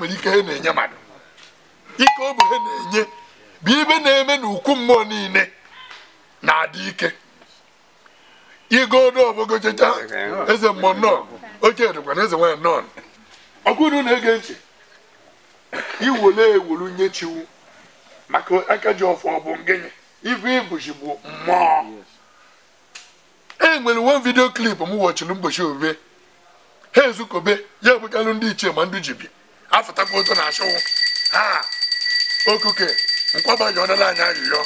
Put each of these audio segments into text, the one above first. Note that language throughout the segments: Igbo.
nwere ike ha na-enye mmadụ ike ọ bụ ha na-enye bụ ibe na-eme na ukwu mmụọ niile na-adị ike igodo ọbụgochecha eze mmụọ nnọọ oche dịkwa na eze nwaanyị nnọọ ọkụnụ na-ege ntị iwole ewolu nye chiwu maka aka ji ọfọ bụ ngịnye ife ibuchi bụ mmụọ e nwere one video clip m wọchiri mgbochi obe ha ezukobe ya ebukalụ ndị ichie ma ndị jibi afụtakwa otu na-achụwụ ha okuke nkwaba yọdala anyị arịrịọ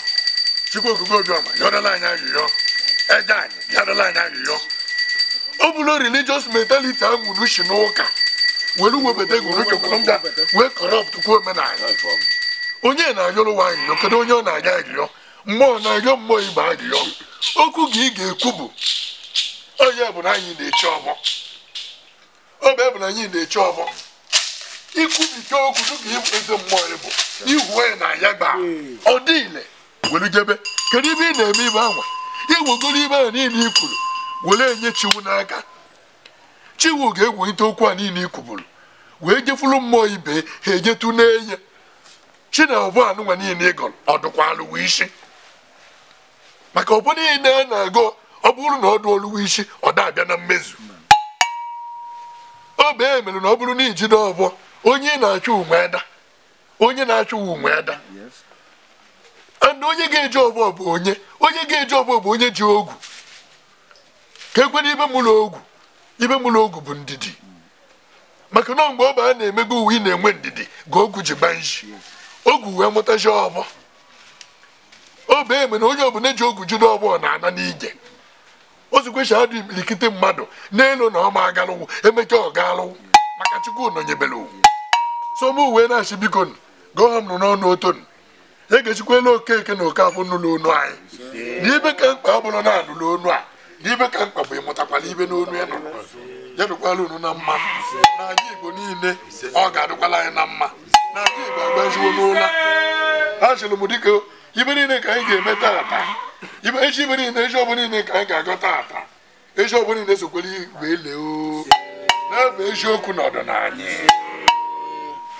Chukwu okuke obiọma yọdala anyị arịrịọ eje anyị yọdala anyị arịrịọ ọ bụrụ religious mentality ahụ n'ushi n'ụka were webata ego n'uchekwara wee kọrọpt kwuo omenala onye na-ayọrọ nwa arịrịọ kedu onye ọ na-arịọ arịrịọ mmụọ na-arịọ mmụọ igbe arịrịọ okwu gị ị ga-ekwu bụ onye bụ na anyị na-eche ọgbọ obe bụ na anyị na-eche ọgbọ ikwubike okwu dịka eze mmụọ ịbụ ihuwe na ya gba ọ dị ile were jebe kedu ibe ị na-eme ibe anwa iwegoro ibe ahụ niile i kwuru were enye chiwu n'aka chiwu ga-ewelite okwu a niile i kwuburu wee jefuru mmụọ ibe ha ejetu n'enye chi na ọbụ anụnwa niile ị gọrọ ọ dụkwalụwa isi maka ọbụ niile a na-agọ ọ bụrụ na ọ dụọlụwa isi ọ da-abịa na mmezu obe e mere na ọ bụrụ na ijide ọbọ onye na-achụ unwe ada onye na-achụ unwe ada and onye ga-eji ọbọ bụ onye ga-eji ọbọ bụ onye ji ogwu ka ekwena ibe mụlụ ogwu ibe mụlụ ogwu bụ ndidi maka na mgbe ọba a na-emegbu uwe ị na-enwe ndidi ga ogwu ji gbanji ogwu wee mụtachi ọbọ obe eme na onye ọbụla ji ogwu jide ọbọ na-ana n'ije ozugbo adụ imirikite mmadụ n'elu na ọma agalụwụ emechaa ọ gaalụwụ maka Chukwu nọnyebere owu so mụ wee na-achị biko gụọ ha m nụ n'ọnụ otonu egechikwela Okeke na Okafọ nụlụ onu anyị na ibe ka mkpa ọ bụrụ na anụlụ onu a na ibe ka mkpa bụ ịmụtakwala ibe n'onu ya nọ ya dụkwala unu na mma na anyị Igbo niile ọ ga-adịkwala anyị na mma na anyị Igbo agbaziwo n'ụla ha chịrị m dịka ibe niile ka anyị ga-eme taata ibe echi ibe niile echi ọbụla niile ka anyị ga-agọ taata echi ọbụla niile sokwere igwe ele o na-ebe eziokwu na ọdịnala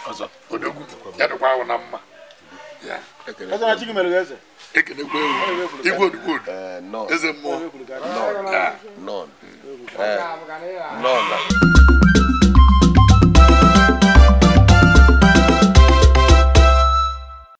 ọzọ odogwu ya dịkwa ahụ na mma ya ekenekwe igwe odugbodu eze mmụọ.